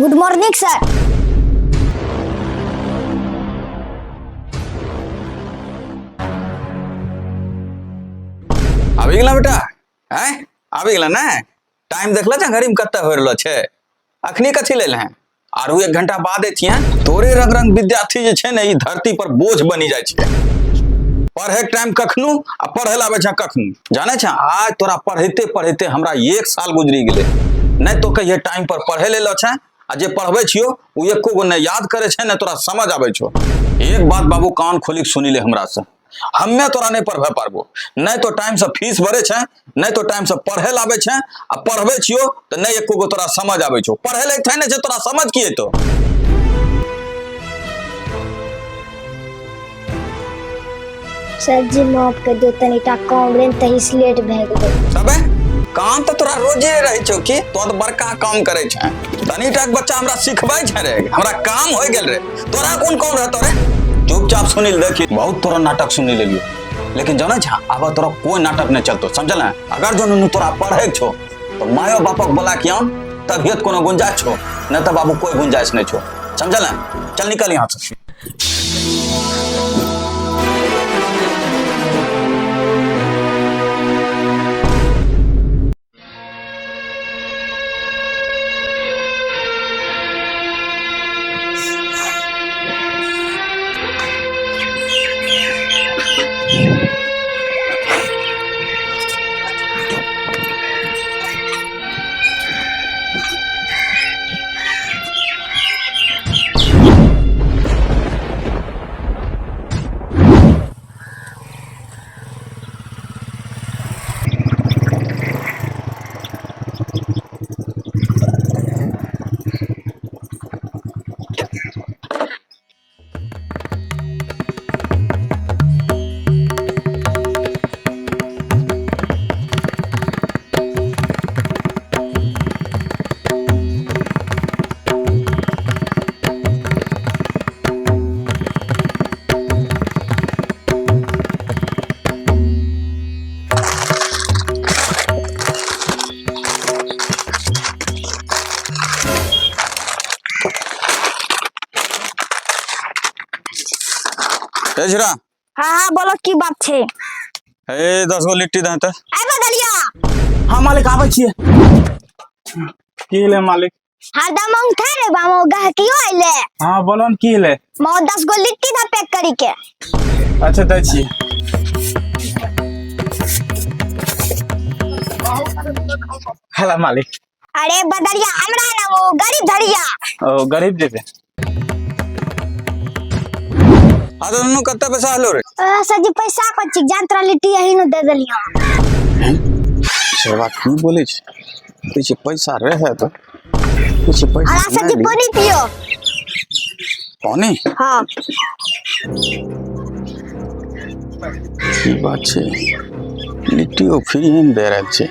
Good morning sir. आबि गेला बेटा? आँय, आबि गेला ने? टाइम देखला छै घड़ीमे कते होइ रहलो छै? अखनी कथी लेल हैं? आरो 1 घंटा बाद एथिए। तोरे रंग रंग विद्यार्थी जे छै ने, ई धरती पर बोझ बनी जाइ छै। पढ़े के टाइम कखनो आ पढ़े लाबै छै कखनो। जानै छै, आज तोरा पढ़ैते पढ़ैते हमरा 1 साल गुजरी गेलै। नहि तो कहिए टाइम पर पढ़े ले छै, आ जे पढ़बै छियो ओ एको गो नहि याद करे छै, नहि तोरा समझ आबै छौ। एक बात बाबू कान खोली के सुनी ले हमरा से, हम्मे तोरा नहीं पढ़बे पारबो। नहीं तो टाइम से फीस भरे छै, नहीं तो टाइम से पढ़े लाबे छै, आ पढ़बे छियो तो नहीं एको गो तोरा समझ आबै छौ। पढ़े ले छै नहीं छै तोरा समझ की एतो? सर जी, माफ कर दियो, तनिटा काम रहे तही से लेट भए गेलै। तबे काम तऽ तोरा रोजे रहै छौ की? तो तऽ बड़का काम करै छै। तनिटा के बच्चा हमरा सिखबै छै रे, हमरा काम होइ गेल रे, तोरा कोन काम रहतो रे? चुपचाप सुनी ले। देखी, बहुत तोरा नाटक सुनी लेलियो, लेकिन जानै छ, आब तोरा कोई नाटक नहीं चलतो, समझल है? अगर जो नुनू तोरा पढ़े छौ तो मायो बापक बोला के आन, तबियत कोनो गुंजाइश छौ, नहीं तो बाबू कोई गुंजाइश नहीं छौ, समझल है? चल निकल यहाँ से। एजरा। हाँ हाँ, बोलो, की बात छे? ए, 10 गो लिट्टी दे त। आइ बदलिया। हाँ मालिक, आबै छियै। की ले मालिक? हरदम अंगूठा रे बामो, गहकियो आइले। हाँ, बोलो न, की ले? मो 10 गो लिट्टी दा पैक करी के। अच्छा, दै छियै। हेलो मालिक। अरे बदलिया, हमरा ना वो गरीब धरिया। ओ गरीब जेते। हाँ तो नुनू, कत्ते पैसा हलो रे? सर जी, पैसा को चिक जान, तोरा लिट्टी यही न दे देलियो। से बात की बोले छै? कहै छै पैसा रहे तो कहै छै पैसा। और सर जी, नहि पानी पियो। पानी? हाँ। की बात छै, लिट्टियो फ्री में दे रहल छै,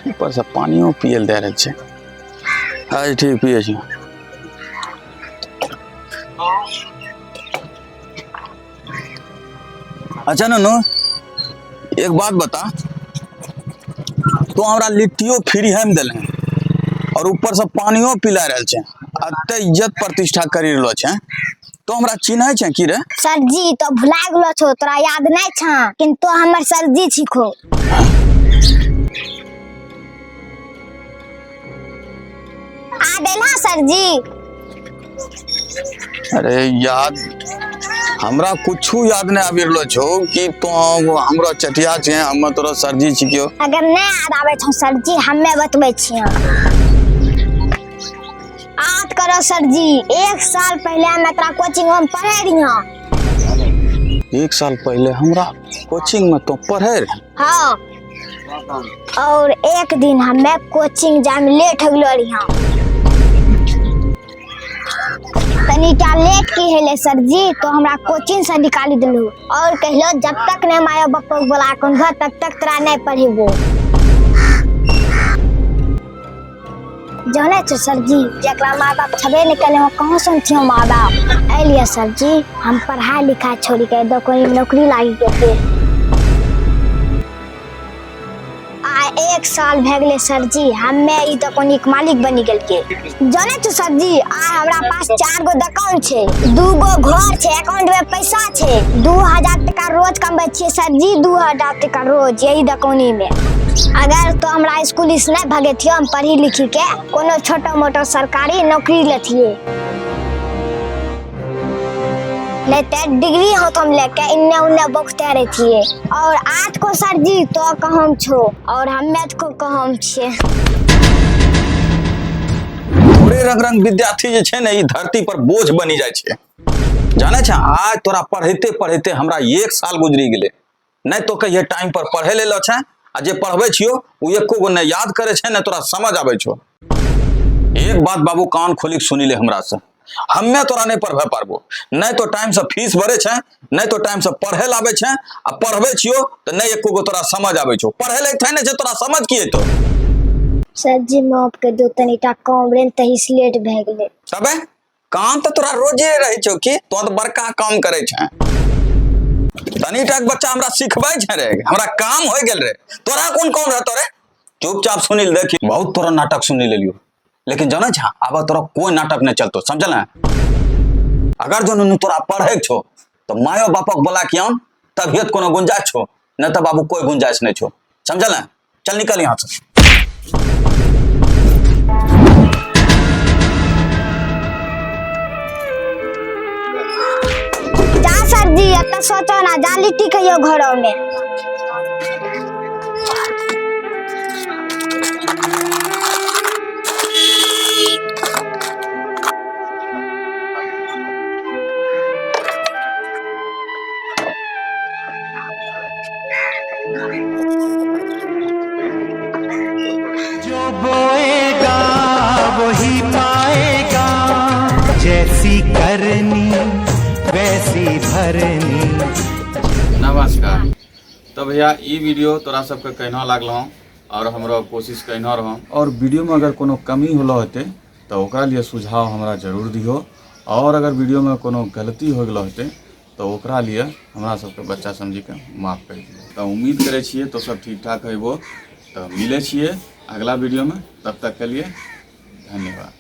ऊपर से पानियो पिए दे रहल छै। अच्छा ठीक, पिए छी। अच्छा नुनू, एक बात बता, तो हमरा लिट्टियो फ्री हम देले और ऊपर से पानियो पिला रहल छै, एते इज्जत प्रतिष्ठा करी रहलो छै, तो हमरा चिन्है छै की रे? सर जी, तो भुला गेलो छो, तोरा याद नहीं छा, किंतु हमर सर जी छिको। आ देला सर जी। अरे याद हमरा कुछू याद नहीं आबि रहलो छौ कि तो हमरा चटिया छै, हम तोरा सरजी छिकियो। अगर नहीं याद आवे छौ सर जी, हमे बतबै छियो। याद करो सर जी, 1 साल पहले हम तोरा कोचिंग में पढ़े रहियो। 1 साल पहले हमरा कोचिंग में तो पढ़े रहे? हाँ, और एक दिन हमे कोचिंग जाम लेट हो गेलो रहियो। तनिटा लेट की हेले सर जी, तो हमरा कोचिंग से निकाली दिलू और कहलो जब तक नहीं माया बापा के बोला कौन तब तक तोरा नहीं पढ़ेबो। जाने छो सर जी, जकरा माँ बाप छबे नहीं करे वो कहाँ सुनथियो माँ बाप। एलिए सर जी, हम पढ़ाई लिखाई छोड़ी के दो कोई नौकरी लागी गेलिए। आ एक साल भए गेलै सर जी, हमे ई दोकानीके मालिक बनि गेलकै। जानै छौ सर जी, आइ हमरा पास 4 गो दोकान छै, 2 गो घर छै, अकाउंट में पैसा छै, 2000 टका रोज कमबै छियै सर जी, 2000 टका रोज यही दोकानी में। अगर तो हमरा स्कूल से नहीं भगेथियो, हम पढ़ी लिखी के कोनो छोटा मोटा सरकारी नौकरी लेथिए, नहीं तो डिग्री हो तो हम लेके इन्ने उन्ने बकते रहतिए। और आज को सर जी तो कहम छो और हमें को कहम छे। तोरे रंग रंग विद्यार्थी जे छै ने ई धरती पर बोझ बनी जाइ छै। जानै छै, आज तोरा पढ़ैते पढ़ैते हमरा 1 साल गुजरी गेलै। नहि तो कहिए टाइम पर पढ़े ले छै, आ जे पढ़बै छियो ओ एको गो नहि याद करे छै, नहि तोरा समझ आबै छौ। एक बात बाबू कान खोली के सुनी ले हमरा से, हमे तोरा नहि पढ़बै पारबो। नहि तो टाइम से फीस भरे छै, नहि तो टाइम से पढ़े लाबै छै, आ पढ़बै छियो तऽ नहि एको गो तोरा समझ आबै छौ। पढ़े ले छै नहि छै तोरा समझ की एतौ? सर जी माफ कर दो, तनिटा काम रहे तही से लेट भए गेलै। तबे काम तऽ तोरा रोजे रहै छौ की? तो तऽ बड़का काम करै छै। तनिटा के बच्चा हमरा सिखबै छै रे, हमरा काम होइ गेल रे, तोरा कोन काम रहतो रे? चुपचाप सुनिल देखी, बहुत तोरा नाटक सुनि लेलियो, लेकिन जानै छ आब तोरा कोई नाटक नहीं चलतो, समझल ने? अगर जो नुनू तोरा पढ़े छो तो मायो बापक बोला के आन, तभिए तो कोनो गुंजाइश छो, नहीं तो बाबू कोई गुंजाइश नहीं छो, समझल ने? चल निकल यहाँ से। जा सर जी, एतऽ सोचो ना, जा लिट्टी खइयो घरों में। जो बोएगा वही पाएगा, जैसी करनी वैसी भरनी। नमस्कार। तो भैया ई वीडियो तोरा सबके केना लागल हँ और हमरो कोशिश केना रहो, और वीडियो में अगर कोनो कमी होलो होते तो ओकरा लिए सुझाव हमरा जरूर दिहो, और अगर वीडियो में कोनो गलती हो गेलो होते तो ओकरा लिए हमरा सबके बच्चा समझी के माफ कर दियो। तो उम्मीद करे छियै तो सब ठीक ठाक हेबो। तो मिले छियै अगला वीडियो में, तब तक के लिए धन्यवाद।